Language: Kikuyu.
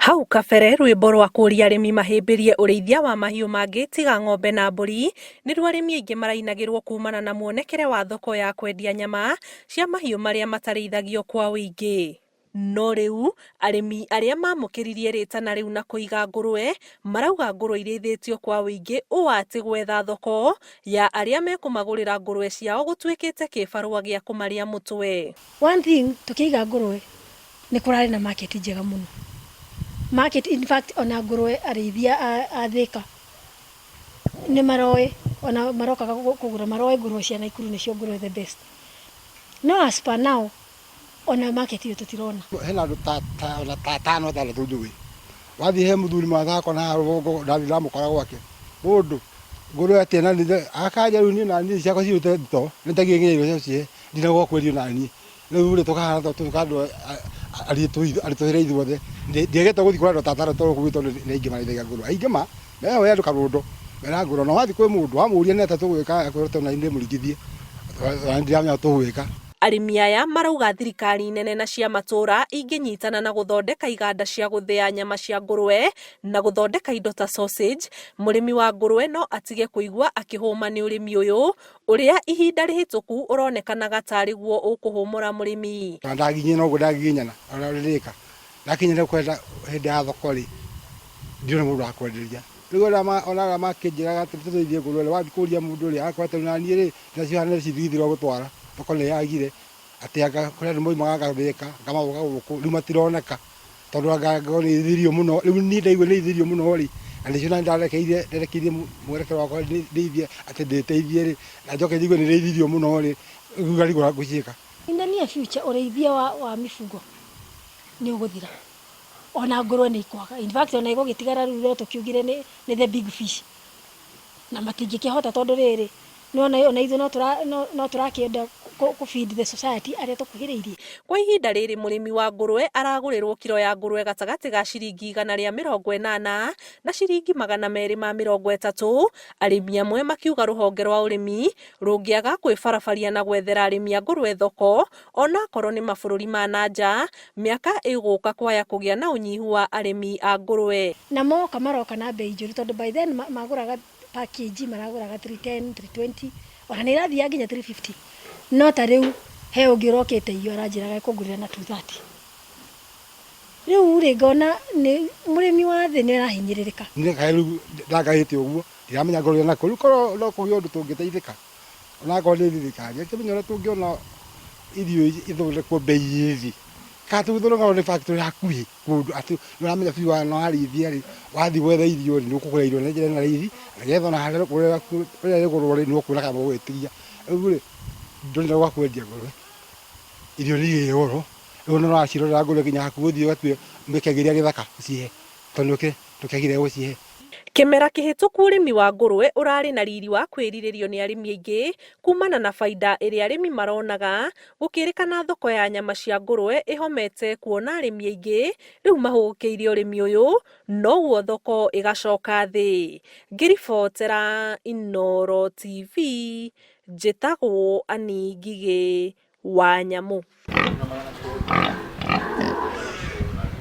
Hau kabere rwĩmbo rwa kũria arĩmi mahĩmbĩrie ũrĩithia wa mahiũ mangĩ tiga ng'ombe na mbũri nĩruo arĩmi aingĩ marainagĩrwo kumana na muonekere wa thoko ya kwendia nyama cia mahiũ marĩa matarĩithagio kwa ũingĩ. No rĩu arĩmi arĩa mamũkĩririe rĩtana rĩu na kũiga ngũrwe marauga ngũrwe irĩithĩtio kwa ũingĩ ũũ atĩ gwetha thoko ya arĩa mekũmagũrĩra ngũrwe ciao gũtuĩkĩte kĩbarũa gĩa kũmarĩa mũtwe. One thing tũkĩiga ngũrwe nĩ kũrarĩ na market njega mũno. Market in fact ona ngũrwe arĩithia a Thĩka nĩ maroĩ ona marokaga kũgũra maroĩ ngũrwe cia Naikuru nĩcio ngũrwe the best. No as per now ona market ĩyo tũtirona. Hena andũ ta ta ona ta atano atandatũ njũĩ. Wathiĩ he mũthuri mathako na haha rũgongo ndathiĩ ndamũkora gwake. Mũndũ ngũrwe atĩa na niĩ akanja rĩu niĩ naniĩ ciakwa ciyũrĩte thitoo nĩ nginya irio cia gũcihe ndina gwa kwendio naniĩ. Rĩu rĩ tũkahana ta andũ aritũhĩre ithuothe. Ndiagĩte gũthiĩ kũrĩ andũ ta atandatũ gũkũ gwitũ tondũ nĩ aingĩ marĩithagia ngũrwe. Aingĩ ma meho he andũ karũndo mena ngũrwe. Na wathiĩ kwĩ mũndũ wamũria nĩ atĩa tũgwĩka akwĩra tondũ nani ndĩmũringithie ona ndiramenya tũgwĩka. Arĩmi aya marauga thirikari nene na cia matũra ingĩnyitana na gũthondeka iganda cia gũthĩa nyama cia ngũrwe na gũthondeka indo ta sausage, mũrĩmi wa ngũrwe no atige kũigua akĩhũma nĩ ũrĩmi ũyũ ũrĩa ihinda rĩhĩtũku ũronekanaga tarĩ guo ũkũhũmũra mũrĩmi. Ona ndagiginyana ũguo ndagiginyana ona rĩrĩka ndakinya kwenda hĩndĩ ya thoko rĩ ndirona mũndũ wa kwenderia. Rĩu ona arĩa makĩnjĩraga atĩ tũrĩithie ngũrwe rĩ wathiĩ kũria mũndũ rĩ agakwĩra atĩ naniĩ rĩ nacio hana cithithirwo gũtwara thoko nĩ yagire atĩ anga kũrĩ andũ moimaga Gathĩka magoka gũkũ rĩu matironeka tondũ anga nĩ ithirio mũno rĩu niĩ ndaigua nĩ ithirio mũno rĩ na nĩcio nani ndarekeire nderekeirie mwerekera wakwa ndĩithie atĩ ndĩteithie rĩ na njoke njigue nĩ rĩithirio mũno rĩ rĩu ngarigwo ũrĩa ngũciĩka. In the near future ũrĩithia wa mifugo nĩ ũgũthira ona ngũrwe nĩ ikwaga in fact ona igũgĩtigara rĩu no tũkiugire nĩ the big fish na matingĩkĩhota tondũ rĩrĩ nĩwona ona ithuĩ no tũrakĩenda kũ feed the society arĩa tũkuhĩrĩirie. Kwa ihinda rĩrĩ mũrĩmi wa ngũrwe aragũrĩrwo kiro ya ngũrwe gatagatĩ ga ciringi 180 na ciringi 230. Arĩmi amwe makiuga rũhonge rwa ũrĩmi rũngĩaga kwĩbarabaria na gwethera arĩmi a ngũrwe thoko onakorwo nĩ mabũrũri ma na nja, mĩaka ĩgũka kwaya kũgĩa na ũnyihu wa arĩmi a ngũrwe. Na moka maroka na bei njũru tondũ by then magũraga per kg maragũraga 310, 320 ona nĩ ĩrathiaga nginya 350 no ta rĩu he ũngĩ ũrokĩte iyo aranjĩraga ekũngũrĩra na 230. Rĩu rĩ ngona nĩ mũrĩmi wa thĩ nĩ arahinyĩrĩrĩka. Niĩ kaĩ rĩu ndangaĩte ũguo ndiramenya ngũrĩra nakũ rĩu korwo no kũgĩe ũndũ tũngĩteithĩka onakorwo nĩ thirikari ĩkĩmenye ũrĩa tũngĩona irio ithondekwo bei ĩ thĩ kana tũgĩthondeka nĩ factory hakuhĩ kũndũ atĩ nĩ ũramenya biũ ona warĩithia rĩ wathiĩ gwetha irio rĩ nĩ ũkũgũra irio na njĩra ĩna raithi nĩgetha ona harĩa ũrĩa rĩgũrwo rĩ nĩ ũkuona kana mũgwĩtigia. Rĩu rĩ ndũrĩ na gwa kwendia ngũrwe irio nĩ irĩ goro rĩu ona ũracirorera ngũrwe nginya hakuhĩ ũthiĩ ũgatue ũmĩkĩagĩria gĩthaka ũcihe tondũ ndũkĩagire gũcihe. Kĩmera kĩhĩtũku ũrĩmi wa ngũrwe ũrarĩ na riri wa kwĩrirĩrio nĩ arĩmi aingĩ kumana na baida ĩrĩa arĩmi maronaga gũkĩrĩkana thoko ya nyama cia ngũrwe ĩhomete kuona arĩmi aingĩ rĩu mahũgũkĩire ũrĩmi ũyũ noguo thoko ĩgacoka thĩ. Ngĩribotera Inooro TV njĩtagwo Annie Ngigĩ wa Nyamũ.